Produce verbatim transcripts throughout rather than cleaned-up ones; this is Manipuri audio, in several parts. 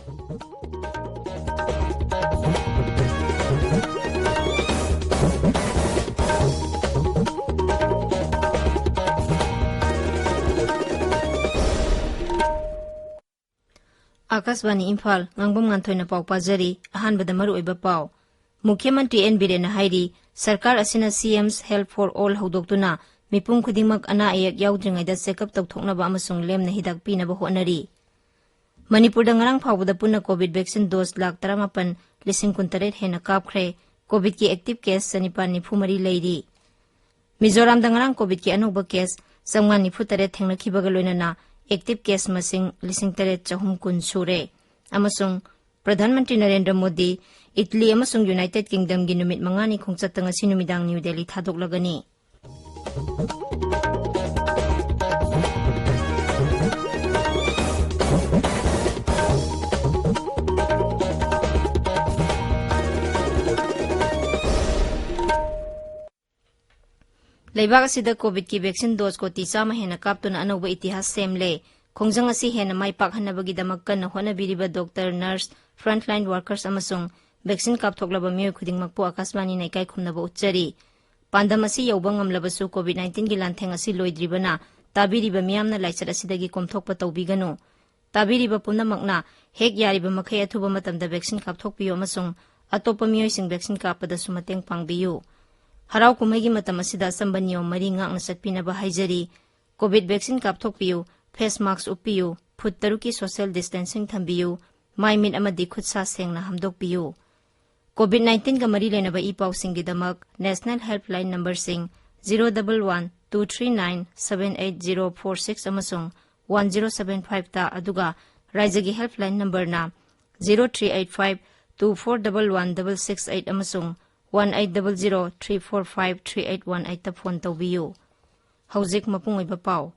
ꯑꯥꯀꯥꯁꯕꯥꯅꯤ ꯏꯝꯐꯥꯜ, ꯉꯥꯡꯕꯝ ꯉꯥꯟꯊꯣꯏꯅ ꯄꯥꯎ ꯄꯥꯖꯔꯤ꯫ ꯑꯍꯥꯟꯕꯗ ꯃꯔꯨꯑꯣꯏꯕ ꯄꯥꯎ꯫ ꯃꯨꯈ꯭ꯌ ꯃꯟꯇ꯭ꯔꯤ ꯑꯦꯟ ꯕꯤꯔꯦꯟꯅ ꯍꯥꯏꯔꯤ, ꯁꯔꯀꯥꯔ ꯑꯁꯤꯅ CM's Health for All ꯍꯧꯗꯣꯛꯇꯨꯅ ꯃꯤꯄꯨꯝ ꯈꯨꯗꯤꯡꯃꯛ ꯑꯅꯥ ꯑꯌꯦꯛ ꯌꯥꯎꯗ꯭ꯔꯤꯉꯩꯗ check up ꯇꯧꯊꯣꯛꯅꯕ ꯑꯃꯁꯨꯡ ꯂꯦꯝꯅ ꯍꯤꯗꯥꯛ ꯄꯤꯅꯕ ꯍꯣꯠꯅꯔꯤ꯫ ꯃꯅꯤꯄꯨꯔꯗ ꯉꯔꯥꯡ ꯐꯥꯎꯕꯗ ꯄꯨꯟꯅ COVID vaccine dose ꯂꯥꯈ ꯇꯔꯥꯃꯥꯄꯟ ꯂꯤꯁꯤꯡ ꯀꯨꯟꯇꯔꯦꯠ ꯍꯦꯟꯅ ꯀꯥꯞꯈ꯭ꯔꯦ꯫ COVIDꯀꯤ active case ꯆꯅꯤꯄꯥꯟ ꯅꯤꯐꯨ ꯃꯔꯤ ꯂꯩꯔꯤ꯫ ꯃꯤꯖꯣꯔꯥꯝꯗ ꯉꯔꯥꯡ COVIDꯀꯤ ꯑꯅꯧꯕ case ꯆꯥꯝꯃꯉꯥ ꯅꯤꯐꯨ ꯇꯔꯦꯠ ꯊꯦꯡꯅꯈꯤꯕꯒ ꯂꯣꯏꯅꯅ active case ꯃꯁꯤꯡ ꯂꯤꯁꯤꯡ ꯇꯔꯦꯠ ꯆꯍꯨꯝ ꯀꯨꯟ ꯁꯨꯔꯦ꯫ ꯑꯃꯁꯨꯡ ꯄ꯭ꯔꯙꯥꯟ ꯃꯟꯇ꯭ꯔꯤ ꯅꯔꯦꯟꯗ꯭ꯔ ꯃꯣꯗꯤ ꯏꯇꯂꯤ ꯑꯃꯁꯨꯡ United Kingdomꯒꯤ ꯅꯨꯃꯤꯠ ꯃꯉꯥꯅꯤ ꯈꯣꯡꯆꯠꯇ ꯉꯁꯤ ꯅꯨꯃꯤꯗꯥꯡ ꯅ꯭ꯌꯨ ꯗꯦꯜꯂꯤ ꯊꯥꯗꯣꯛꯂꯒꯅꯤ꯫ ꯂꯩꯕꯥꯛ ꯑꯁꯤꯗ COVIDꯀꯤ vaccine dose ꯀꯣꯇꯤ ꯆꯥꯝꯃ ꯍꯦꯟꯅ ꯀꯥꯞꯇꯨꯅ ꯑꯅꯧꯕ ꯏꯇꯤꯍꯥꯁ ꯁꯦꯝꯂꯦ꯫ ꯈꯣꯡꯖꯪ ꯑꯁꯤ ꯍꯦꯟꯅ ꯃꯥꯏ ꯄꯥꯛꯍꯟꯅꯕꯒꯤꯗꯃꯛ ꯀꯟꯅ ꯍꯣꯠꯅꯕꯤꯔꯤꯕ doctor, nurse, frontline workers ꯑꯃꯁꯨꯡ vaccine ꯀꯥꯞꯊꯣꯛꯂꯕ ꯃꯤꯑꯣꯏ ꯈꯨꯗꯤꯡꯃꯛꯄꯨ ꯑꯥꯀꯥꯁꯕꯥꯅꯤꯅ ꯏꯀꯥꯏ ꯈꯨꯝꯅꯕ ꯎꯠꯆꯔꯤ꯫ ꯄꯥꯟꯗꯝ ꯑꯁꯤ ꯌꯧꯕ ꯉꯝꯂꯕꯁꯨ COVID nineteen ꯒꯤ ꯂꯥꯟꯊꯦꯡ ꯑꯁꯤ ꯂꯣꯏꯗ꯭ꯔꯤꯕꯅ ꯇꯥꯕꯤꯔꯤꯕ ꯃꯤꯌꯥꯝꯅ ꯂꯥꯏꯆꯠ ꯑꯁꯤꯗꯒꯤ ꯀꯣꯝꯊꯣꯛꯄ ꯇꯧꯕꯤꯒꯅꯨ꯫ ꯇꯥꯕꯤꯔꯤꯕ ꯄꯨꯝꯅꯃꯛꯅ ꯍꯦꯛ ꯌꯥꯔꯤꯕ ꯃꯈꯩ ꯑꯊꯨꯕ ꯃꯇꯝꯗ vaccine ꯀꯥꯞꯊꯣꯛꯄꯤꯌꯨ ꯑꯃꯁꯨꯡ ꯑꯇꯣꯞꯄ ꯃꯤꯑꯣꯏꯁꯤꯡ vaccine ꯀꯥꯞꯄꯗꯁꯨ ꯃꯇꯦꯡ ꯄꯥꯡꯕꯤꯌꯨ꯫ ꯍꯔꯥꯎ ꯀꯨꯝꯍꯩꯒꯤ ꯃꯇꯝ ꯑꯁꯤꯗ ꯑꯆꯝꯕ ꯅꯤꯌꯣꯝ ꯃꯔꯤ ꯉꯥꯛꯅ ꯆꯠꯄꯤꯅꯕ ꯍꯥꯏꯖꯔꯤ꯫ COVID vaccine ꯀꯥꯞꯊꯣꯛꯄꯤꯌꯨ, face mask ꯎꯞꯄꯤꯌꯨ, ꯐꯨꯠ ꯇꯔꯨꯛꯀꯤ social distancing ꯊꯝꯕꯤꯌꯨ, ꯃꯥꯏ ꯃꯤꯠ ꯑꯃꯗꯤ ꯈꯨꯠ ꯁꯥ ꯁꯦꯡꯅ ꯍꯥꯝꯗꯣꯛꯄꯤꯌꯨ꯫ COVID nineteen ꯒ ꯃꯔꯤ ꯂꯩꯅꯕ E ꯄꯥꯎꯁꯤꯡꯒꯤꯗꯃꯛ National Helpline numberꯁꯤꯡ zero double one two three nine seven eight zero four six ꯑꯃꯁꯨꯡ one zero seven five ꯇ, ꯑꯗꯨꯒ ꯔꯥꯏꯖ꯭ꯌꯒꯤ helpline numberꯅ zero three eight five two four double one double six eight ꯑꯃꯁꯨꯡ one eight double zero three four five three eight one eight ꯇ phone ꯇꯧꯕꯤꯌꯨ꯫ ꯍꯧꯖꯤꯛ ꯃꯄꯨꯡ ꯑꯣꯏꯕ ꯄꯥꯎ꯫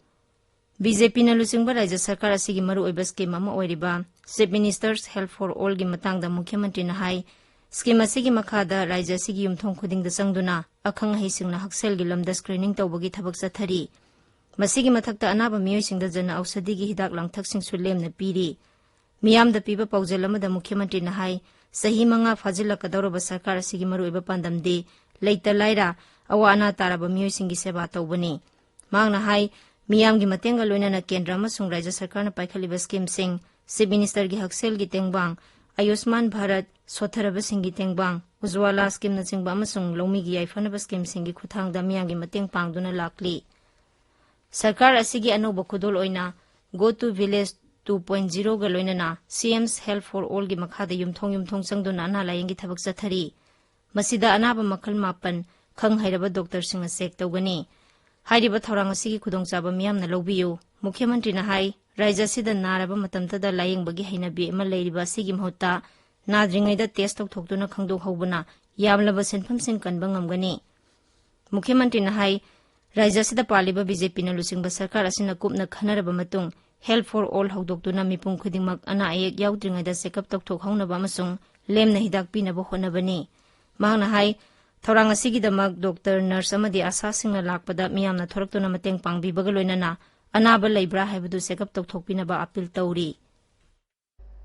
BJPꯅ ꯂꯨꯆꯤꯡꯕ ꯔꯥꯏꯖ꯭ꯌ ꯁꯔꯀꯥꯔ ꯑꯁꯤꯒꯤ ꯃꯔꯨꯑꯣꯏꯕ scheme ꯑꯃ ꯑꯣꯏꯔꯤꯕ Chief Minister's Health for Allꯒꯤ ꯃꯇꯥꯡꯗ ꯃꯨꯈ꯭ꯌ ꯃꯟꯇ꯭ꯔꯤꯅ ꯍꯥꯏ, scheme ꯑꯁꯤꯒꯤ ꯃꯈꯥꯗ ꯔꯥꯏꯖ꯭ꯌ ꯑꯁꯤꯒꯤ ꯌꯨꯝꯊꯣꯡ ꯈꯨꯗꯤꯡꯗ ꯆꯪꯗꯨꯅ ꯑꯈꯪ ꯑꯍꯩꯁꯤꯡꯅ ꯍꯛꯁꯦꯜꯒꯤ ꯂꯝꯗ screening ꯇꯧꯕꯒꯤ ꯊꯕꯛ ꯆꯠꯊꯔꯤ꯫ ꯃꯁꯤꯒꯤ ꯃꯊꯛꯇ ꯑꯅꯥꯕ ꯃꯤꯑꯣꯏꯁꯤꯡꯗ ꯖꯟ ꯑꯧꯁꯥꯙꯤꯒꯤ ꯍꯤꯗꯥꯛ ꯂꯥꯡꯊꯛꯁꯤꯡꯁꯨ ꯂꯦꯝꯅ ꯄꯤꯔꯤ꯫ ꯃꯤꯌꯥꯝꯗ ꯄꯤꯕ ꯄꯥꯎꯖꯦꯜ ꯑꯃꯗ ꯃꯨꯈ꯭ꯌ ꯃꯟꯇ꯭ꯔꯤꯅ ꯍꯥꯏ, ꯆꯍꯤ ꯃꯉꯥ ꯐꯥꯖꯤꯜꯂꯛꯀꯗꯧꯔꯕ ꯁꯔꯀꯥꯔ ꯑꯁꯤꯒꯤ ꯃꯔꯨꯑꯣꯏꯕ ꯄꯥꯟꯗꯝꯗꯤ ꯂꯩꯇ ꯂꯥꯏꯔ, ꯑꯋꯥ ꯑꯅꯥ ꯇꯥꯔꯕ ꯃꯤꯑꯣꯏꯁꯤꯡꯒꯤ ꯁꯦꯕꯥ ꯇꯧꯕꯅꯤ꯫ ꯃꯍꯥꯛꯅ ꯍꯥꯏ, ꯃꯤꯌꯥꯝꯒꯤ ꯃꯇꯦꯡꯒ ꯂꯣꯏꯅꯅ ꯀꯦꯟꯗ꯭ꯔ ꯑꯃꯁꯨꯡ ꯔꯥꯖ꯭ꯌ ꯁꯔꯀꯥꯔꯅ ꯄꯥꯏꯈꯠꯂꯤꯕ ꯁ꯭ꯀꯤꯝꯁꯤꯡ, ꯆꯤꯐ ꯃꯤꯅꯤꯁꯇꯔꯒꯤ ꯍꯛꯁꯦꯜꯒꯤ ꯇꯦꯡꯕꯥꯡ, ꯑꯌꯨꯁꯃꯥꯟ ꯚꯥꯔꯠ, ꯁꯣꯠꯊꯔꯕꯁꯤꯡꯒꯤ ꯇꯦꯡꯕꯥꯡ, ꯎꯖ꯭ꯋꯥꯂꯥ ꯁ꯭ꯀꯤꯝꯅꯆꯤꯡꯕ ꯑꯃꯁꯨꯡ ꯂꯧꯃꯤꯒꯤ ꯌꯥꯏꯐꯅꯕ ꯁ꯭ꯀꯤꯝꯁꯤꯡꯒꯤ ꯈꯨꯠꯊꯥꯡꯗ ꯃꯤꯌꯥꯝꯒꯤ ꯃꯇꯦꯡ ꯄꯥꯡꯗꯨꯅ ꯂꯥꯛꯂꯤ꯫ ꯁꯔꯀꯥꯔ ꯑꯁꯤꯒꯤ ꯑꯅꯧꯕ ꯈꯨꯗꯣꯜ ꯑꯣꯏꯅ Go to Village two point zeroꯒ ꯂꯣꯏꯅꯅ CM's Health for Allꯒꯤ ꯃꯈꯥꯗ ꯌꯨꯝꯊꯣꯡ ꯌꯨꯝꯊꯣꯡ ꯆꯪꯗꯨꯅ ꯑꯅꯥ ꯂꯥꯌꯦꯡꯒꯤ ꯊꯕꯛ ꯆꯠꯊꯔꯤ꯫ ꯃꯁꯤꯗ ꯑꯅꯥꯕ ꯃꯈꯜ ꯃꯥꯄꯟ ꯈꯪ ꯍꯩꯔꯕ ꯗꯣꯛꯇꯔꯁꯤꯡꯅ ꯆꯦꯛ ꯇꯧꯒꯅꯤ꯫ ꯍꯥꯏꯔꯤꯕ ꯊꯧꯔꯥꯡ ꯑꯁꯤꯒꯤ ꯈꯨꯗꯣꯡꯆꯥꯕ ꯃꯤꯌꯥꯝꯅ ꯂꯧꯕꯤꯌꯨ꯫ ꯃꯨꯈ꯭ꯌ ꯃꯟꯇ꯭ꯔꯤꯅ ꯍꯥꯏ, ꯔꯥꯖ꯭ꯌ ꯑꯁꯤꯗ ꯅꯥꯔꯕ ꯃꯇꯝꯗꯗ ꯂꯥꯌꯦꯡꯕꯒꯤ ꯍꯩꯅꯕꯤ ꯑꯃ ꯂꯩꯔꯤꯕ ꯑꯁꯤꯒꯤ ꯃꯍꯨꯠꯇ ꯅꯥꯗ꯭ꯔꯤꯉꯩꯗ ꯇꯦꯁ ꯇꯧꯊꯣꯛꯇꯨꯅ ꯈꯪꯗꯣꯛꯍꯧꯕꯅ ꯌꯥꯝꯂꯕ ꯁꯦꯟꯐꯝꯁꯤꯡ ꯀꯟꯕ ꯉꯝꯒꯅꯤ꯫ ꯃꯨꯈ꯭ꯌ ꯃꯟꯇ꯭ꯔꯤꯅ ꯍꯥꯏ, ꯔꯥꯖ꯭ꯌ ꯑꯁꯤꯗ ꯄꯥꯜꯂꯤꯕ BJPꯅ ꯂꯨꯆꯤꯡꯕ ꯁꯔꯀꯥꯔ ꯑꯁꯤꯅ ꯀꯨꯞꯅ ꯈꯟꯅꯔꯕ ꯃꯇꯨꯡ Health for All ꯍꯧꯗꯣꯛꯇꯨꯅ ꯃꯤꯄꯨꯝ ꯈꯨꯗꯤꯡꯃꯛ ꯑꯅꯥ ꯑꯌꯦꯛ ꯌꯥꯎꯗ꯭ꯔꯤꯉꯩꯗ ꯆꯦꯛꯑꯞ ꯇꯧꯊꯣꯛꯍꯧꯅꯕ ꯑꯃꯁꯨꯡ ꯂꯦꯝꯅ ꯍꯤꯗꯥꯛ ꯄꯤꯅꯕ ꯍꯣꯠꯅꯕꯅꯤ꯫ ꯃꯍꯥꯛꯅ ꯍꯥꯏ, ꯊꯧꯔꯥꯡ ꯑꯁꯤꯒꯤꯗꯃꯛ ꯗꯣꯛꯇꯔ, ꯅꯔꯁ ꯑꯃꯗꯤ ꯑꯁꯥꯁꯤꯡꯅ ꯂꯥꯛꯄꯗ ꯃꯤꯌꯥꯝꯅ ꯊꯣꯔꯛꯇꯨꯅ ꯃꯇꯦꯡ ꯄꯥꯡꯕꯤꯕꯒ ꯂꯣꯏꯅꯅ ꯑꯅꯥꯕ ꯂꯩꯕ꯭ꯔꯥ ꯍꯥꯏꯕꯗꯨ ꯆꯦꯛꯑꯞ ꯇꯧꯊꯣꯛꯄꯤꯅꯕ ꯑꯄꯤꯜ ꯇꯧꯔꯤ꯫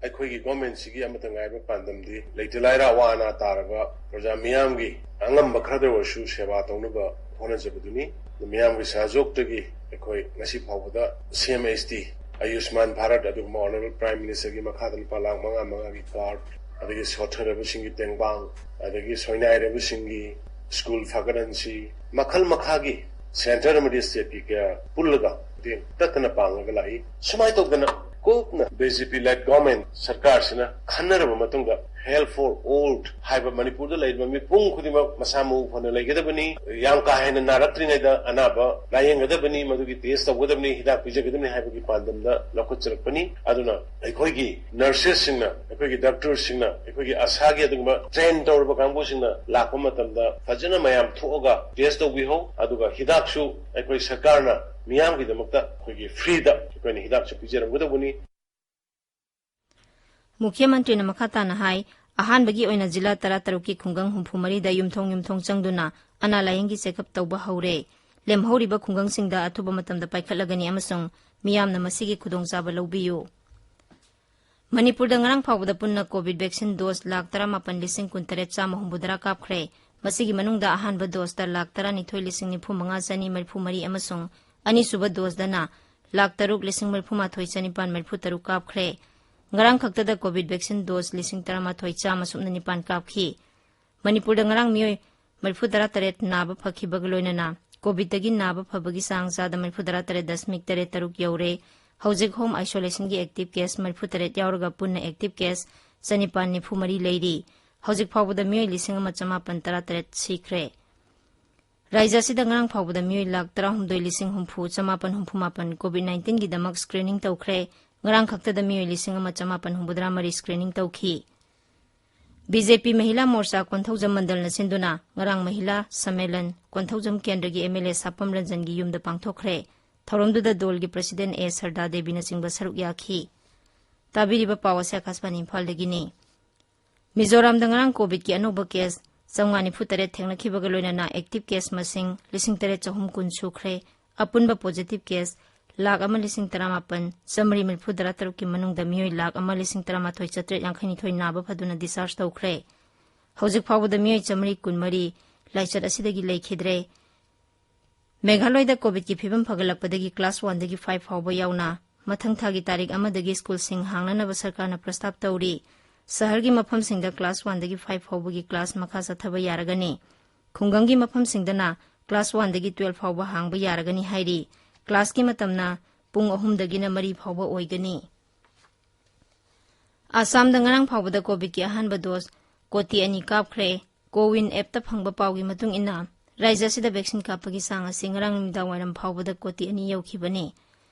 ꯑꯩꯈꯣꯏꯒꯤ ꯒꯣꯔꯃꯦꯟꯁꯤꯒꯤ ꯑꯃꯠꯇ ꯉꯥꯏꯕ ꯄꯥꯟꯗꯝꯗꯤ ꯂꯩꯇ ꯂꯥꯏꯔ ꯑꯋꯥ ꯑꯅꯥ ꯇꯥꯔꯕ ꯄ꯭ꯔꯖꯥ ꯃꯤꯌꯥꯝꯒꯤ ꯑꯉꯝꯕ ꯈꯔꯗ ꯑꯣꯏꯔꯁꯨ ꯁꯦꯕꯥ ꯇꯧꯅꯕ ꯍꯣꯠꯅꯖꯕꯗꯨꯅꯤ꯫ ꯃꯤꯌꯥꯝꯒꯤ ꯁꯍꯖꯣꯛꯇꯒꯤ ꯑꯩꯈꯣꯏ ꯉꯁꯤ ꯐꯥꯎꯕꯗ CMHT, ꯑꯌꯨꯁꯃꯥꯟ ꯚꯥꯔꯠ, ꯑꯗꯨꯒꯨꯝꯕ ꯑꯣꯅꯔꯦꯕꯜ ꯄ꯭ꯔꯥꯏꯝ ꯃꯤꯅꯤꯁꯇꯔꯒꯤ ꯃꯈꯥꯗ ꯂꯨꯄꯥ ꯂꯥꯈ ꯃꯉꯥ ꯃꯉꯥꯒꯤ ꯀꯥꯔꯗ, ꯑꯗꯒꯤ ꯁꯣꯠꯊꯔꯕꯁꯤꯡꯒꯤ ꯇꯦꯡꯕꯥꯡ, ꯑꯗꯒꯤ ꯁꯣꯏꯅꯥꯏꯔꯕꯁꯤꯡꯒꯤ ꯁ꯭ꯀꯨꯜ ꯐꯒꯠꯍꯟꯁꯤ, ꯃꯈꯜ ꯃꯈꯥꯒꯤ ꯁꯦꯟꯇꯔ ꯑꯃꯗꯤ ꯁ꯭ꯇꯦꯠꯀꯤ ꯀꯌꯥ ꯄꯨꯜꯂꯒ ꯃꯇꯦꯡ ꯇꯠꯇꯅ ꯄꯥꯡꯂꯒ ꯂꯥꯛꯏ꯫ ꯁꯨꯃꯥꯏꯅ ꯇꯧꯗꯅ ꯀꯨꯞꯅ BJP led government ꯁꯔꯀꯥꯔꯁꯤꯅ ꯈꯟꯅꯔꯕ ꯃꯇꯨꯡꯗ Health for All ꯍꯥꯏꯕ ꯃꯅꯤꯄꯨꯔꯗ ꯂꯩꯔꯤꯕ ꯃꯤꯄꯨꯝ ꯈꯨꯗꯤꯡꯃꯛ ꯃꯁꯥ ꯃꯎ ꯐꯅ ꯂꯩꯒꯗꯕꯅꯤ, ꯌꯥꯝ ꯀꯥ ꯍꯦꯟꯅ ꯅꯥꯔꯛꯇ꯭ꯔꯤꯉꯩꯗ ꯑꯅꯥꯕ ꯂꯥꯌꯦꯡꯒꯗꯕꯅꯤ, ꯃꯗꯨꯒꯤ ꯇꯦꯁ ꯇꯧꯒꯗꯕꯅꯤ, ꯍꯤꯗꯥꯛ ꯄꯤꯖꯒꯗꯕꯅꯤ ꯍꯥꯏꯕꯒꯤ ꯄꯥꯟꯗꯝꯗ ꯂꯧꯈꯠꯆꯔꯛꯄꯅꯤ꯫ ꯑꯗꯨꯅ ꯑꯩꯈꯣꯏꯒꯤ ꯅꯔꯁꯦꯁꯁꯤꯡꯅ, ꯑꯩꯈꯣꯏꯒꯤ ꯗꯣꯛꯇꯔꯁꯤꯡꯅ, ꯑꯩꯈꯣꯏꯒꯤ ꯑꯁꯥꯒꯤ ꯑꯗꯨꯒꯨꯝꯕ ꯇ꯭ꯔꯦꯟ ꯇꯧꯔꯕ ꯀꯥꯡꯕꯨꯁꯤꯡꯅ ꯂꯥꯛꯄ ꯃꯇꯝꯗ ꯐꯖꯅ ꯃꯌꯥꯝ ꯊꯣꯛꯑꯒ ꯇꯦꯁ ꯇꯧꯕꯤꯍꯧ꯫ ꯑꯗꯨꯒ ꯍꯤꯗꯥꯛꯁꯨ ꯑꯩꯈꯣꯏ ꯁꯔꯀꯥꯔꯅ ꯃꯤꯌꯥꯝꯒꯤꯗꯃꯛꯇ ꯑꯩꯈꯣꯏꯒꯤ ꯐ꯭ꯔꯤꯗ ꯑꯩꯈꯣꯏꯅ ꯍꯤꯗꯥꯛꯁꯨ ꯄꯤꯖꯔꯝꯒꯗꯧꯕꯅꯤ꯫ ꯃꯨꯈ꯭ꯌ ꯃꯟꯇ꯭ꯔꯤꯅ ꯃꯈꯥ ꯇꯥꯅ ꯍꯥꯏ, ꯑꯍꯥꯟꯕꯒꯤ ꯑꯣꯏꯅ ꯖꯤꯂꯥ ꯇꯔꯥꯇꯔꯨꯛꯀꯤ ꯈꯨꯡꯒꯪ ꯍꯨꯝꯐꯨ ꯃꯔꯤꯗ ꯌꯨꯝꯊꯣꯡ ꯌꯨꯝꯊꯣꯡ ꯆꯪꯗꯨꯅ ꯑꯅꯥ ꯂꯥꯌꯦꯡꯒꯤ ꯆꯦꯛꯑꯞ ꯇꯧꯕ ꯍꯧꯔꯦ꯫ ꯂꯦꯝꯍꯧꯔꯤꯕ ꯈꯨꯡꯒꯪꯁꯤꯡꯗ ꯑꯊꯨꯕ ꯃꯇꯝꯗ ꯄꯥꯏꯈꯠꯂꯒꯅꯤ ꯑꯃꯁꯨꯡ ꯃꯤꯌꯥꯝꯅ ꯃꯁꯤꯒꯤ ꯈꯨꯗꯣꯡꯆꯥꯕ ꯂꯧꯕꯤꯌꯨ꯫ ꯃꯅꯤꯄꯨꯔꯗ ꯉꯔꯥꯡ ꯐꯥꯎꯕꯗ ꯄꯨꯟꯅ ꯀꯣꯚꯤꯗ ꯚꯦꯛꯁꯤꯟ ꯗꯣꯁ ꯂꯥꯈ ꯇꯔꯥꯃꯥꯄꯟ ꯂꯤꯁꯤꯡ ꯀꯨꯟꯇꯔꯦꯠ ꯆꯥꯝꯃ ꯍꯨꯝꯐꯨꯇꯔꯥ ꯀꯥꯞꯈ꯭ꯔꯦ꯫ ꯃꯁꯤꯒꯤ ꯃꯅꯨꯡꯗ ꯑꯍꯥꯟꯕ ꯗꯣꯁꯇ ꯂꯥꯈ ꯇꯔꯥꯅꯤꯊꯣꯏ ꯂꯤꯁꯤꯡ ꯅꯤꯐꯨ ꯃꯉꯥ ꯆꯅꯤ ꯃꯔꯤꯐꯨ ꯃꯔꯤ ꯑꯃꯁꯨꯡ ꯑꯅꯤꯁꯨꯕ ꯗꯣꯁꯇꯅ ꯂꯥꯈ ꯇꯔꯨꯛ ꯂꯤꯁꯤꯡ ꯃꯔꯤꯐꯨ ꯃꯥꯊꯣꯏ ꯆꯅꯤꯄꯥꯟ ꯃꯔꯤꯐꯨ ꯇꯔꯨꯛ ꯀꯥꯞꯈ꯭ꯔꯦ꯫ ꯉꯔꯥꯡ ꯈꯛꯇꯗ ꯀꯣꯚꯤꯗ ꯚꯦꯛꯁꯤꯟ ꯗꯣꯁ ꯂꯤꯁꯤꯡ ꯇꯔꯥꯃꯥꯊꯣꯏ ꯆꯥꯝꯃ ꯁꯨꯞꯅ ꯅꯤꯄꯥꯟ ꯀꯥꯞꯈꯤ꯫ ꯃꯅꯤꯄꯨꯔꯗ ꯉꯔꯥꯡ ꯃꯤꯑꯣꯏ ꯃꯔꯤꯐꯨ ꯇꯔꯥ ꯇꯔꯦꯠ ꯅꯥꯕ ꯐꯈꯤꯕꯒ ꯂꯣꯏꯅꯅ ꯀꯣꯚꯤꯗꯇꯒꯤ ꯅꯥꯕ ꯐꯕꯒꯤ ꯆꯥꯡ ꯆꯥꯗ ꯃꯔꯤꯐꯨ ꯇꯔꯥ ꯇꯔꯦꯠ ꯗꯁꯃꯤꯛ ꯇꯔꯦꯠ ꯇꯔꯨꯛ ꯌꯧꯔꯦ꯫ ꯍꯧꯖꯤꯛ ꯍꯣꯝ ꯑꯥꯏꯁꯣꯂꯦꯁꯟꯒꯤ ꯑꯦꯛꯇꯤꯚ ꯀꯦꯁ ꯃꯔꯤꯐꯨ ꯇꯔꯦꯠ ꯌꯥꯎꯔꯒ ꯄꯨꯟꯅ ꯑꯦꯛꯇꯤꯚ ꯀꯦꯁ ꯆꯅꯤꯄꯥꯟ ꯅꯤꯐꯨ ꯃꯔꯤ ꯂꯩꯔꯤ꯫ ꯍꯧꯖꯤꯛ ꯐꯥꯎꯕꯗ ꯃꯤꯑꯣꯏ ꯂꯤꯁꯤꯡ ꯑꯃ ꯆꯃꯥꯄꯟ ꯇꯔꯥ ꯇꯔꯦꯠ ꯁꯤꯈ꯭ꯔꯦ꯫ ꯔꯥꯖ꯭ꯌ ꯑꯁꯤꯗ ꯉꯔꯥꯡ ꯐꯥꯎꯕꯗ ꯃꯤꯑꯣꯏ ꯂꯥꯈ ꯇꯔꯥꯍꯨꯝꯗꯣꯏ ꯂꯤꯁꯤꯡ ꯍꯨꯝꯐꯨ ꯆꯃꯥꯄꯟ ꯍꯨꯝꯐꯨ ꯃꯥꯄꯟ ꯀꯣꯚꯤꯗ ꯅꯥꯏꯟꯇꯤꯟꯒꯤꯗꯃꯛ ꯁ꯭ꯀ꯭ꯔꯤꯅꯤꯡ ꯇꯧꯈ꯭ꯔꯦ꯫ ꯉꯔꯥꯡ ꯈꯛꯇꯗ ꯃꯤꯑꯣꯏ ꯂꯤꯁꯤꯡ ꯑꯃ ꯆꯃꯥꯄꯟ ꯍꯨꯝꯐꯨꯇꯔꯥ ꯃꯔꯤ ꯁ꯭ꯀ꯭ꯔꯤꯅꯤꯡ ꯇꯧꯈꯤ꯫ ꯕꯤ ꯖꯦ ꯄꯤ ꯃꯍꯤꯂꯥ ꯃꯣꯔꯆꯥ ꯀꯣꯟꯊꯧꯖꯝ ꯃꯟꯗꯜꯅ ꯁꯤꯟꯗꯨꯅ ꯉꯔꯥꯡ ꯃꯍꯤꯂꯥ ꯁꯝꯃꯦꯂꯟ ꯀꯣꯟꯊꯧꯖꯝ ꯀꯦꯟꯗ꯭ꯔꯒꯤ ꯑꯦꯝ ꯑꯦꯜ ꯑꯦ ꯁꯥꯄꯝ ꯔꯟꯖꯟꯒꯤ ꯌꯨꯝꯗ ꯄꯥꯡꯊꯣꯛꯈ꯭ꯔꯦ꯫ ꯊꯧꯔꯝꯗꯨꯗ ꯗꯣꯜꯒꯤ ꯄ꯭ꯔꯁꯤꯗꯦꯟ ꯑꯦ ꯁꯔꯗꯥ ꯗꯦꯕꯤꯅꯆꯤꯡꯕ ꯁꯔꯨꯛ ꯌꯥꯈꯤ꯫ ꯇꯥꯕꯤꯔꯤꯕ ꯄꯥꯎ ꯑꯁꯤ ꯑꯥꯀꯥꯁꯕꯥꯅꯤ ꯏꯝꯐꯥꯜꯗꯒꯤꯅꯤ꯫ ꯃꯤꯖꯣꯔꯥꯝꯗ ꯉꯔꯥꯡ ꯀꯣꯚꯤꯗꯀꯤ ꯑꯅꯧꯕ ꯀꯦꯁ ꯆꯥꯝꯃꯉꯥ ꯅꯤꯐꯨ ꯇꯔꯦꯠ ꯊꯦꯡꯅꯈꯤꯕꯒ ꯂꯣꯏꯅꯅ ꯑꯦꯛꯇꯤꯚ ꯀꯦꯁ ꯃꯁꯤꯡ ꯂꯤꯁꯤꯡ ꯇꯔꯦꯠ ꯆꯍꯨꯝ ꯀꯨꯟ ꯁꯨꯈ꯭ꯔꯦ꯫ ꯑꯄꯨꯟꯕ ꯄꯣꯖꯤꯇꯤꯚ ꯀꯦꯁ ꯂꯥꯈ ꯑꯃ ꯂꯤꯁꯤꯡ ꯇꯔꯥꯃꯥꯄꯟ ꯆꯥꯃꯔꯤ ꯃꯔꯤꯐꯨ ꯇꯔꯥ ꯇꯔꯨꯛꯀꯤ ꯃꯅꯨꯡꯗ ꯃꯤꯑꯣꯏ ꯂꯥꯈ ꯑꯃ ꯂꯤꯁꯤꯡ ꯇꯔꯥꯃꯥꯊꯣꯏ ꯆꯥꯇ꯭ꯔꯦꯠ ꯌꯥꯡꯈꯩꯅꯤꯊꯣꯏ ꯅꯥꯕ ꯐꯗꯨꯅ ꯗꯤꯁꯆꯥꯔꯖ ꯇꯧꯈ꯭ꯔꯦ꯫ ꯍꯧꯖꯤꯛ ꯐꯥꯎꯕꯗ ꯃꯤꯑꯣꯏ ꯆꯥꯃꯔꯤ ꯀꯨꯟꯃꯔꯤ ꯂꯥꯏꯆꯠ ꯑꯁꯤꯗꯒꯤ ꯂꯩꯈꯤꯗ꯭ꯔꯦ꯫ ꯃꯦꯘꯥꯂꯣꯏꯗ ꯀꯣꯚꯤꯗꯀꯤ ꯐꯤꯕꯝ ꯐꯒꯠꯂꯛꯄꯗꯒꯤ ꯀ꯭ꯂꯥꯁ ꯋꯥꯟꯗꯒꯤ ꯐꯥꯏꯚ ꯐꯥꯎꯕ ꯌꯥꯎꯅ ꯃꯊꯪ ꯊꯥꯒꯤ ꯇꯥꯔꯤꯛ ꯑꯃꯗꯒꯤ ꯁ꯭ꯀꯨꯜꯁꯤꯡ ꯍꯥꯡꯅꯅꯕ ꯁꯔꯀꯥꯔꯅ ꯄ꯭ꯔꯁꯇꯥꯞ ꯇꯧꯔꯤ꯫ ꯁꯍꯔꯒꯤ ꯃꯐꯝꯁꯤꯡꯗ ꯀ꯭ꯂꯥꯁ ꯋꯥꯟꯗꯒꯤ ꯐꯥꯏꯚ ꯐꯥꯎꯕꯒꯤ ꯀ꯭ꯂꯥꯁ ꯃꯈꯥ ꯆꯠꯊꯕ ꯌꯥꯔꯒꯅꯤ꯫ ꯈꯨꯡꯒꯪꯒꯤ ꯃꯐꯝꯁꯤꯡꯗꯅ ꯀ꯭ꯂꯥꯁ ꯋꯥꯟꯗꯒꯤ ꯇꯨꯋꯦꯜꯐ ꯐꯥꯎꯕ ꯍꯥꯡꯕ ꯌꯥꯔꯒꯅꯤ ꯍꯥꯏꯔꯤ꯫ ꯀ꯭ꯂꯥꯁꯀꯤ ꯃꯇꯝꯅ ꯄꯨꯡ ꯑꯍꯨꯝꯗꯒꯤꯅ ꯃꯔꯤ ꯐꯥꯎꯕ ꯑꯣꯏꯒꯅꯤ꯫ ꯑꯁꯥꯝꯗ ꯉꯔꯥꯡ ꯐꯥꯎꯕꯗ ꯀꯣꯚꯤꯗꯀꯤ ꯑꯍꯥꯟꯕ ꯗꯣꯁ ꯀꯣꯇꯤ ꯑꯅꯤ ꯀꯥꯞꯈ꯭ꯔꯦ꯫ ꯀꯣꯋꯤꯟ ꯑꯦꯞꯇ ꯐꯪꯕ ꯄꯥꯎꯒꯤ ꯃꯇꯨꯡ ꯏꯟꯅ, ꯔꯥꯖ꯭ꯌ ꯑꯁꯤꯗ ꯚꯦꯛꯁꯤꯟ ꯀꯥꯞꯄꯒꯤ ꯆꯥꯡ ꯑꯁꯤ ꯉꯔꯥꯡ ꯅꯨꯃꯤꯗꯥꯡ ꯋꯥꯏꯔꯝ ꯐꯥꯎꯕꯗ ꯀꯣꯇꯤ ꯑꯅꯤ ꯌꯧꯈꯤꯕꯅꯤ꯫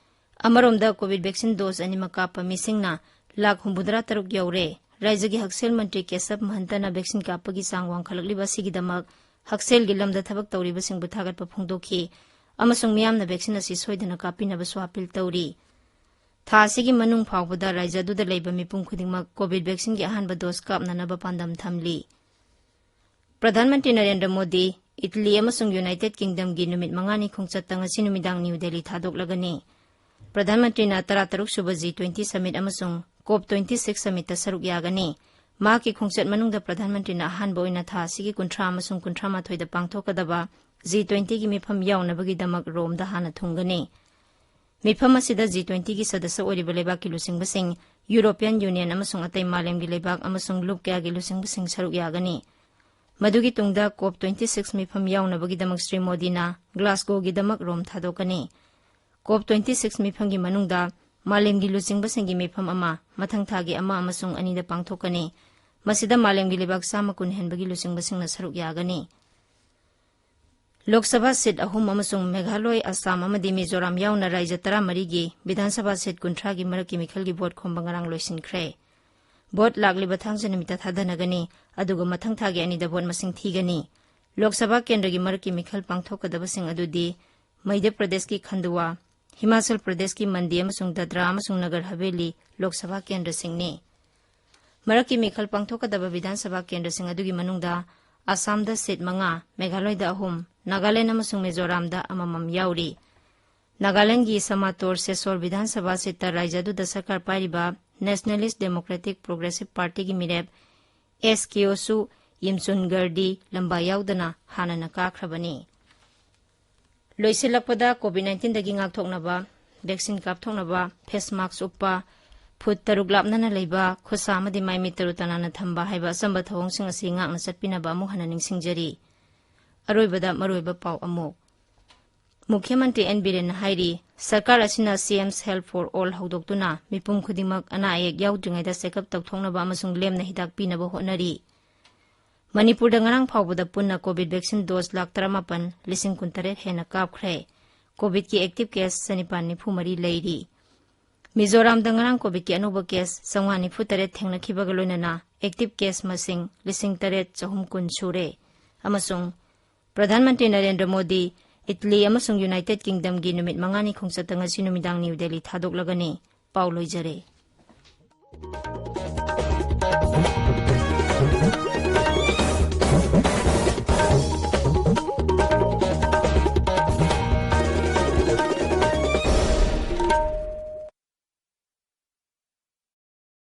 ꯑꯃꯔꯣꯝꯗ, ꯀꯣꯚꯤꯗ ꯚꯦꯛꯁꯤꯟ ꯗꯣꯁ ꯑꯅꯤꯃꯛ ꯀꯥꯞꯄ ꯃꯤꯁꯤꯡꯅ ꯂꯥꯈ ꯍꯨꯝꯐꯨꯇꯔꯥ ꯇꯔꯨꯛ ꯌꯧꯔꯦ꯫ ꯔꯥꯖ꯭ꯌꯒꯤ ꯍꯛꯁꯦꯜ ꯃꯟꯇ꯭ꯔꯤ ꯀꯦꯁꯕ ꯃꯍꯟꯇꯅ ꯚꯦꯛꯁꯤꯟ ꯀꯥꯞꯄꯒꯤ ꯆꯥꯡ ꯋꯥꯡꯈꯠꯂꯛꯂꯤꯕ ꯑꯁꯤꯒꯤꯗꯃꯛ ꯍꯛꯁꯦꯜꯒꯤ ꯂꯝꯗ ꯊꯕꯛ ꯇꯧꯔꯤꯕꯁꯤꯡꯕꯨ ꯊꯥꯒꯠꯄ ꯐꯣꯡꯗꯣꯛꯈꯤ ꯑꯃꯁꯨꯡ ꯃꯤꯌꯥꯝꯅ ꯚꯦꯛꯁꯤꯟ ꯑꯁꯤ ꯁꯣꯏꯗꯅ ꯀꯥꯞꯄꯤꯅꯕꯁꯨ ꯑꯥꯄꯤꯜ ꯇꯧꯔꯤ꯫ ꯊꯥ ꯑꯁꯤꯒꯤ ꯃꯅꯨꯡ ꯐꯥꯎꯕꯗ ꯔꯥꯖ꯭ꯌ ꯑꯗꯨꯗ ꯂꯩꯕ ꯃꯤꯄꯨꯝ ꯈꯨꯗꯤꯡꯃꯛ ꯀꯣꯚꯤꯗ ꯚꯦꯛꯁꯤꯟꯒꯤ ꯑꯍꯥꯟꯕ ꯗꯣꯁ ꯀꯥꯞꯅꯅꯕ ꯄꯥꯟꯗꯝ ꯊꯝꯂꯤ꯫ ꯄ꯭ꯔꯙꯥꯟ ꯃꯟꯇ꯭ꯔꯤ ꯅꯔꯦꯟꯗ꯭ꯔ ꯃꯣꯗꯤ ꯏꯇꯂꯤ ꯑꯃꯁꯨꯡ ꯌꯨꯅꯥꯏꯇꯦꯗ ꯀꯤꯡꯗꯝꯒꯤ ꯅꯨꯃꯤꯠ ꯃꯉꯥꯅꯤ ꯈꯣꯡꯆꯠꯇ ꯉꯁꯤ ꯅꯨꯃꯤꯗꯥꯡ ꯅ꯭ꯌꯨ ꯗꯦꯜꯂꯤ ꯊꯥꯗꯣꯛꯂꯒꯅꯤ꯫ ꯄ꯭ꯔꯙꯥꯟ ꯃꯟꯇ꯭ꯔꯤꯅ ꯇꯔꯥꯇꯔꯨꯛ ꯁꯨꯕ ꯖꯤ ꯇ꯭ꯋꯦꯟꯇꯤ ꯁꯃꯤꯠ ꯑꯃꯁꯨꯡ ꯀꯣꯞ ꯇ꯭ꯋꯦꯟꯇꯤ ꯁꯤꯛꯁ ꯁꯃꯤꯠꯇ ꯁꯔꯨꯛ ꯌꯥꯒꯅꯤ꯫ ꯃꯍꯥꯛꯀꯤ ꯈꯣꯡꯆꯠ ꯃꯅꯨꯡꯗ ꯄ꯭ꯔꯙꯥꯟ ꯃꯟꯇ꯭ꯔꯤꯅ ꯑꯍꯥꯟꯕ ꯑꯣꯏꯅ ꯊꯥ ꯑꯁꯤꯒꯤ ꯀꯨꯟꯊ꯭ꯔꯥ ꯑꯃꯁꯨꯡ ꯀꯨꯟꯊ꯭ꯔꯥ ꯃꯥꯊꯣꯏꯗ ꯄꯥꯡꯊꯣꯛꯀꯗꯕ ꯖꯤ ꯇ꯭ꯋꯦꯟꯇꯤꯒꯤ ꯃꯤꯐꯝ ꯌꯥꯎꯅꯕꯒꯤꯗꯃꯛ ꯔꯣꯝꯗ ꯍꯥꯟꯅ ꯊꯨꯡꯒꯅꯤ꯫ ꯃꯤꯐꯝ ꯑꯁꯤꯗ ꯖꯤ ꯇ꯭ꯋꯦꯟꯇꯤꯒꯤ ꯁꯗꯁ꯭ꯌ ꯑꯣꯏꯔꯤꯕ ꯂꯩꯕꯥꯛꯀꯤ ꯂꯨꯆꯤꯡꯕꯁꯤꯡ, ꯌꯨꯔꯣꯄꯤꯌꯟ ꯌꯨꯅꯤꯌꯟ ꯑꯃꯁꯨꯡ ꯑꯇꯩ ꯃꯥꯂꯦꯝꯒꯤ ꯂꯩꯕꯥꯛ ꯑꯃꯁꯨꯡ ꯂꯨꯞ ꯀꯌꯥꯒꯤ ꯂꯨꯆꯤꯡꯕꯁꯤꯡ ꯁꯔꯨꯛ ꯌꯥꯒꯅꯤ꯫ ꯃꯗꯨꯒꯤ ꯇꯨꯡꯗ ꯀꯣꯞ ꯇ꯭ꯋꯦꯟꯇꯤ ꯁꯤꯛꯁ ꯃꯤꯐꯝ ꯌꯥꯎꯅꯕꯒꯤꯗꯃꯛ ꯁ꯭ꯔꯤ ꯃꯣꯗꯤꯅ ꯒ꯭ꯂꯥꯁꯒꯣꯒꯤꯗꯃꯛ ꯔꯣꯝ ꯊꯥꯗꯣꯛꯀꯅꯤ꯫ ꯀꯣꯞ ꯇ꯭ꯋꯦꯟꯇꯤ ꯁꯤꯛꯁ ꯃꯤꯐꯝꯒꯤ ꯃꯅꯨꯡꯗ ꯃꯥꯂꯦꯝꯒꯤ ꯂꯨꯆꯤꯡꯕꯁꯤꯡꯒꯤ ꯃꯤꯐꯝ ꯑꯃ ꯃꯊꯪ ꯊꯥꯒꯤ ꯑꯃ ꯑꯃꯁꯨꯡ ꯑꯅꯤꯗ ꯄꯥꯡꯊꯣꯛꯀꯅꯤ꯫ ꯃꯁꯤꯗ ꯃꯥꯂꯦꯝꯒꯤ ꯂꯩꯕꯥꯛ ꯆꯥꯝꯃ ꯀꯨꯟ ꯍꯦꯟꯕꯒꯤ ꯂꯨꯆꯤꯡꯕꯁꯤꯡꯅ ꯁꯔꯨꯛ ꯌꯥꯒꯅꯤ꯫ ꯂꯣꯛ ꯁꯚꯥ ꯁꯤꯠ ꯑꯍꯨꯝ ꯑꯃꯁꯨꯡ ꯃꯦꯘꯥꯂꯣꯏ, ꯑꯁꯥꯝ ꯑꯃꯗꯤ ꯃꯤꯖꯣꯔꯥꯝ ꯌꯥꯎꯅ ꯔꯥꯏꯖ꯭ꯌ ꯇꯔꯥꯃꯔꯤꯒꯤ ꯕꯤꯙꯥꯟ ꯁꯚꯥ ꯁꯤꯠ ꯀꯨꯟꯊ꯭ꯔꯥꯒꯤ ꯃꯔꯛꯀꯤ ꯃꯤꯈꯜꯒꯤ ꯚꯣꯠ ꯈꯣꯝꯕ ꯉꯔꯥꯡ ꯂꯣꯏꯁꯤꯟꯈ꯭ꯔꯦ꯫ ꯚꯣꯠ ꯂꯥꯛꯂꯤꯕ ꯊꯥꯡꯖ ꯅꯨꯃꯤꯠꯇ ꯊꯥꯗꯅꯒꯅꯤ, ꯑꯗꯨꯒ ꯃꯊꯪ ꯊꯥꯒꯤ ꯑꯅꯤꯗ ꯚꯣꯠ ꯃꯁꯤꯡ ꯊꯤꯒꯅꯤ꯫ ꯂꯣꯛ ꯁꯚꯥ ꯀꯦꯟꯗ꯭ꯔꯒꯤ ꯃꯔꯛꯀꯤ ꯃꯤꯈꯜ ꯄꯥꯡꯊꯣꯛꯀꯗꯕꯁꯤꯡ ꯑꯗꯨꯗꯤ ꯃꯙ꯭ꯌ ꯄ꯭ꯔꯗꯦꯁꯀꯤ ꯈꯟꯗꯨꯋꯥ, ꯍꯤꯃꯥꯆꯜ ꯄ꯭ꯔꯗꯦꯁꯀꯤ ꯃꯟꯗꯤ ꯑꯃꯁꯨꯡ ꯗꯗ꯭ꯔꯥ ꯑꯃꯁꯨꯡ ꯅꯒꯔ ꯍꯕꯦꯂꯤ ꯂꯣꯛ ꯁꯚꯥ ꯀꯦꯟꯗ꯭ꯔꯁꯤꯡꯅꯤ꯫ ꯃꯔꯛꯀꯤ ꯃꯤꯈꯜ ꯄꯥꯡꯊꯣꯛꯀꯗꯕ ꯕꯤꯙꯥꯟ ꯁꯚꯥ ꯀꯦꯟꯗ꯭ꯔꯁꯤꯡ ꯑꯗꯨꯒꯤ ꯃꯅꯨꯡꯗ ꯑꯁꯥꯝꯗ ꯁꯤꯠ ꯃꯉꯥ, ꯃꯦꯘꯥꯂꯣꯏꯗ ꯑꯍꯨꯝ, ꯅꯥꯒꯥꯂꯦꯟ ꯑꯃꯁꯨꯡ ꯃꯤꯖꯣꯔꯥꯝꯗ ꯑꯃꯃꯝ ꯌꯥꯎꯔꯤ꯫ ꯅꯥꯒꯥꯂꯦꯟꯒꯤ ꯁꯃꯥꯇꯣꯔ ꯁꯦꯁꯣꯔ ꯕꯤꯙꯥꯟ ꯁꯚꯥ ꯁꯤꯠꯇ ꯔꯥꯏꯖ꯭ꯌ ꯑꯗꯨꯗ ꯁꯔꯀꯥꯔ ꯄꯥꯏꯔꯤꯕ Nationalist Democratic Progressive Partyꯒꯤ ꯃꯤꯔꯦꯞ ꯑꯦꯁ ꯀꯦ ꯑꯣꯁꯨ ꯌꯤꯝꯆꯨꯟꯒꯔꯗꯤ ꯂꯝꯕꯥ ꯌꯥꯎꯗꯅ ꯍꯥꯟꯅꯅ ꯀꯥꯈ꯭ꯔꯕꯅꯤ꯫ ꯂꯣꯏꯁꯤꯜꯂꯛꯄꯗ COVID nineteen ꯗꯒꯤ ꯉꯥꯛꯊꯣꯛꯅꯕ vaccine ꯀꯥꯞꯊꯣꯛꯅꯕ, face mask ꯎꯞꯄ, ꯐꯨꯠ ꯇꯔꯨꯛ ꯂꯥꯞꯅꯅ ꯂꯩꯕ, ꯈꯨꯠꯁꯥ ꯑꯃꯗꯤ ꯃꯥꯏ ꯃꯤꯠ ꯇꯔꯨ ꯇꯅꯥꯟꯅ ꯊꯝꯕ ꯍꯥꯏꯕ ꯑꯆꯝꯕ ꯊꯧꯑꯣꯡꯁꯤꯡ ꯑꯁꯤ ꯉꯥꯛꯅ ꯆꯠꯄꯤꯅꯕ ꯑꯃꯨꯛ ꯍꯟꯅ ꯅꯤꯡꯁꯤꯡꯖꯔꯤ꯫ ꯑꯔꯣꯏꯕꯗ ꯃꯔꯨꯑꯣꯏꯕ ꯄꯥꯎ ꯑꯃꯨꯛ꯫ ꯃꯨꯈ꯭ꯌ ꯃꯟꯇ꯭ꯔꯤ ꯑꯦꯟ ꯕꯤꯔꯦꯟꯅ ꯍꯥꯏꯔꯤ, ꯁꯔꯀꯥꯔ ꯑꯁꯤꯅ CM's Health for All ꯍꯧꯗꯣꯛꯇꯨꯅ ꯃꯤꯄꯨꯝ ꯈꯨꯗꯤꯡꯃꯛ ꯑꯅꯥ ꯑꯌꯦꯛ ꯌꯥꯎꯗ꯭ꯔꯤꯉꯩꯗ check up ꯇꯧꯊꯣꯛꯅꯕ ꯑꯃꯁꯨꯡ ꯂꯦꯝꯅ ꯍꯤꯗꯥꯛ ꯄꯤꯅꯕ ꯍꯣꯠꯅꯔꯤ꯫ ꯃꯅꯤꯄꯨꯔꯗ ꯉꯔꯥꯡ ꯐꯥꯎꯕꯗ ꯄꯨꯟꯅ COVID vaccine dose ꯂꯥꯈ ꯇꯔꯥꯃꯥꯄꯟ ꯂꯤꯁꯤꯡ ꯀꯨꯟꯇꯔꯦꯠ ꯍꯦꯟꯅ ꯀꯥꯞꯈ꯭ꯔꯦ꯫ COVIDꯀꯤ active case ꯆꯅꯤꯄꯥꯟ ꯅꯤꯐꯨ ꯃꯔꯤ ꯂꯩꯔꯤ꯫ ꯃꯤꯖꯣꯔꯥꯝꯗ ꯉꯔꯥꯡ COVIDꯀꯤ ꯑꯅꯧꯕ case ꯆꯥꯝꯃꯉꯥ ꯅꯤꯐꯨ ꯇꯔꯦꯠ ꯊꯦꯡꯅꯈꯤꯕꯒ ꯂꯣꯏꯅꯅ active case ꯃꯁꯤꯡ ꯂꯤꯁꯤꯡ ꯇꯔꯦꯠ ꯆꯍꯨꯝ ꯀꯨꯟ ꯁꯨꯔꯦ꯫ ꯑꯃꯁꯨꯡ ꯄ꯭ꯔꯙꯥꯟ ꯃꯟꯇ꯭ꯔꯤ ꯅꯔꯦꯟꯗ꯭ꯔ ꯃꯣꯗꯤ ꯏꯇꯂꯤ ꯑꯃꯁꯨꯡ United Kingdomꯒꯤ ꯅꯨꯃꯤꯠ ꯃꯉꯥꯅꯤ ꯈꯣꯡꯆꯠꯇ ꯉꯁꯤ ꯅꯨꯃꯤꯗꯥꯡ ꯅ꯭ꯌꯨ ꯗꯦꯜꯂꯤ ꯊꯥꯗꯣꯛꯂꯒꯅꯤ꯫ ꯄꯥꯎ ꯂꯣꯏꯖꯔꯦ꯫